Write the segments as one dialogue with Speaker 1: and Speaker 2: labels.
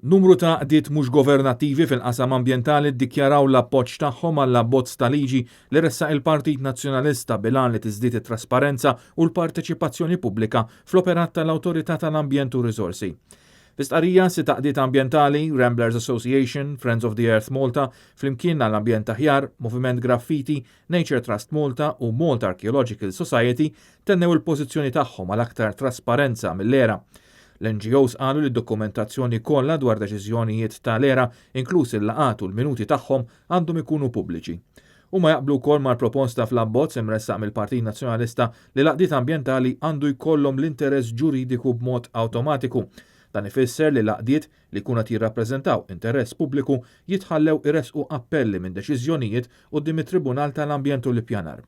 Speaker 1: Numru ta' għaqdiet mhux governattivi fil-qasam ambjentali ddikjaraw l-appoġġ tagħhom għall-abbozz ta' liġi li ressaq il-Partit Nazzjonalista bil-għan li tiżdied it-trasparenza u l-parteċipazzjoni pubblika fl-operat tal-Awtorità tal-Ambjent u Riżorsi. Fi stqarrija sitt għaqdiet ambjentali, Ramblers Association, Friends of the Earth Malta, Flimkien għal Ambjent Aħjar, Moviment Graffiti, Nature Trust Malta u Malta Archaeological Society tennew il-pożizzjoni tagħhom għal aktar trasparenza mill-ERA. L-NGOs qalu li d-dokumentazzjoni kollha dwar deċiżjonijiet tal-ERA, inkluż il-laqgħat u l-minuti tagħhom, għandhom ikunu pubbliċi. Huma jaqblu wkoll mal-proposta fl-abbozz imressaq mill-Partit Nazzjonalista li l-għaqdiet ambjentali għandu jkollhom l-interess ġuridiku b'mod awtomatiku. Dan ifisser li l-għaqdiet, li jkunu qed jirrappreżentaw interess pubbliku, jitħallew iressqu appelli minn deċiżjonijiet quddiem it-Tribunal tal-Ambjent u l-Ippjanar.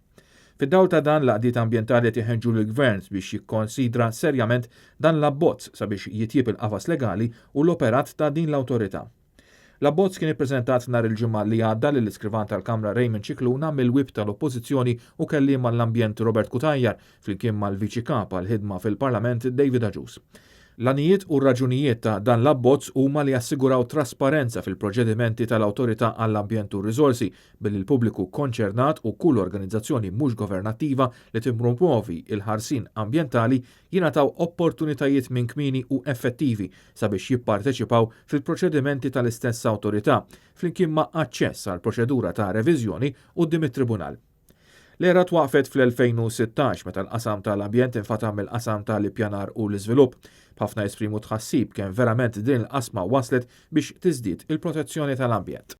Speaker 1: Fid-dawl ta' dan, l-għaqdiet ambjentali qed iħeġġu lill-Gvern biex jikkonsidra serjament dan l-abbozz sabiex jitjieb il-qafas legali u l-operat ta' din l-awtorità. L-abbozz kien ippreżentat nhar il-Ġimgħa li għadda lill-Iskrivan tal-Kamra Raymond Scicluna mill-Whip tal-Oppożizzjoni u Kelliem għall-Ambjent Robert Cutajar flimkien mal-Viċi Kap għall-Ħidma fil-Parlament David Agius. L-għanijiet u r-raġunijiet ta' dan l-abbozz huma li jassiguraw trasparenza fil-proċedimenti tal-Awtorità għall-Ambjent u r-Riżorsi billi l-pubbliku kkonċernat u kull organizzazzjoni mhux governattiva li tippromwovi l-ħarsien ambjentali jingħataw opportunitajiet minn kmieni u effettivi sabiex jipparteċipaw fil-proċedimenti tal-istess awtorità flimkien ma' aċċess għal proċedura ta' reviżjoni quddiem it-Tribunal. L-ERA twaqqfet fl-2016 meta l-qasam tal-ambjent infatam mill-qasam tal-ippjanar u l-iżvilupp, b'ħafna jesprimu tħassib kemm verament din il-qasma waslet biex tiżdied il-protezzjoni tal-ambjent.